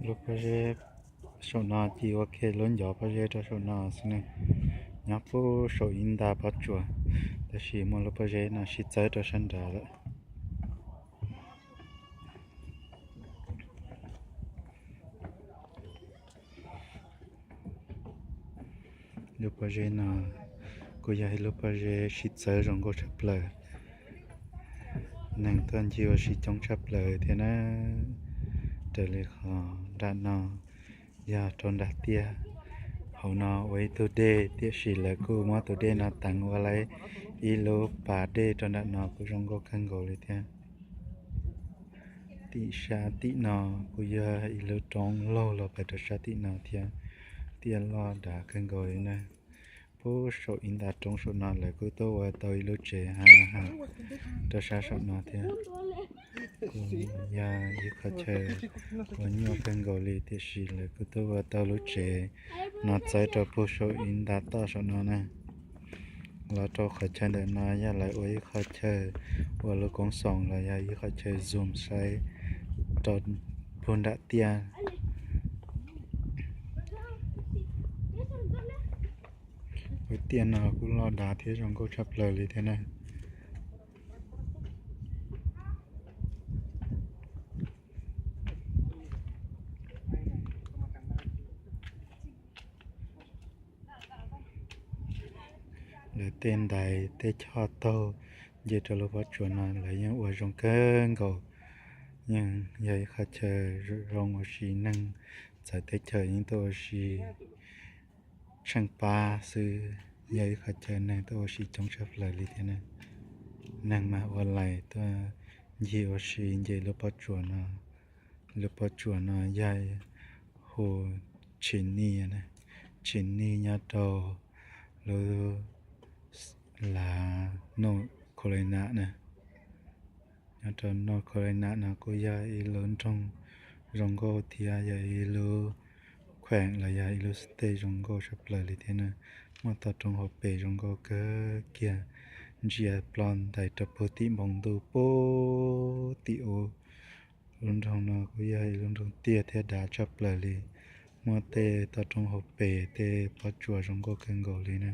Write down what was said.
Lub pob zeb saum no ces ua ke lub ncov pob zeb rau saum no xwb ne. Nyob puag saum ib nta pob tsuas, tab sis muaj lub pob zeb no sib txawb rau sab nrad lawm. Lub pob zeb no kuj yog ib lub pob zeb sib txawb zoo nkauj tshaj plaws. Neeg tuaj ncig ua si coob tshaj plaws thiab na. Raws li qhov nram no yog rau nram tiaj, hauv no ua ib tug dej, tiam sis lawv kuj muab tus dej no teev ua lawm ib lub pas dej rau nram no kuj zoo nkauj kawg nkaus li thiab. Tim sab tim no kuj yog ib lub roob laug los pais rau sab tim no thiab. Tiaj loj dav kawg nkaus li na. Puag saum ib nta roob saum no lawv kuj tuaj ua tau ib lub tsev ha ha rau sab saum no thiab. Kuj yog ib qhov chaw uas nyuaj kawg nkaus li, tiam sis lawv kuj tuaj ua tau lub tsev no txawb rau puag saum ib nta toj saum no na. Los rau qhov chaw ntawm no yog lawv ua ib qhov chaw ua lub koob xoos los yog ib qhov chaw zoom saib rau puag nram tiaj. Lub tiaj no kuj loj dav thiab zoo nkauj tshaj plaws li thiab na. Lawv tej ntaiv tej choj taug nce rau lub pob tsuas no lawv yeej ua zoo kawg nkaus. Yeej yog ib qhov chaw zoo ua si, neeg txawv teb chaws yeej tuaj ua si tsheej pab xwb. Yog ib qhov chaw neeg tuaj ua si coob tshaj plaws li thiab na. Neeg mas ua lais tuaj ncig ua si nce lub pob tsuas no. Lub pob tsuas no yog hu Tshis Nij, Tshis Nij nyob rau lub lav North Carolina na. Nyob rau North Carolina no kuj yog ib lub nroog zoo nkauj thiab yog ib lub kheem los yog ib lub state zoo nkauj tshaj plaws li thiab na. Muaj tog roob hauv pes zoo nkauj kawg kiag, ntsia ploj ntais rau puag tim npoo ntuj puag tim ub. Lub nroog no kuj yog ib lub nroog tiaj thiab dav tshaj plaws li. Muaj tej tog roob hauv pes, tej pob tsuas zoo nkauj kawg nkaus li na.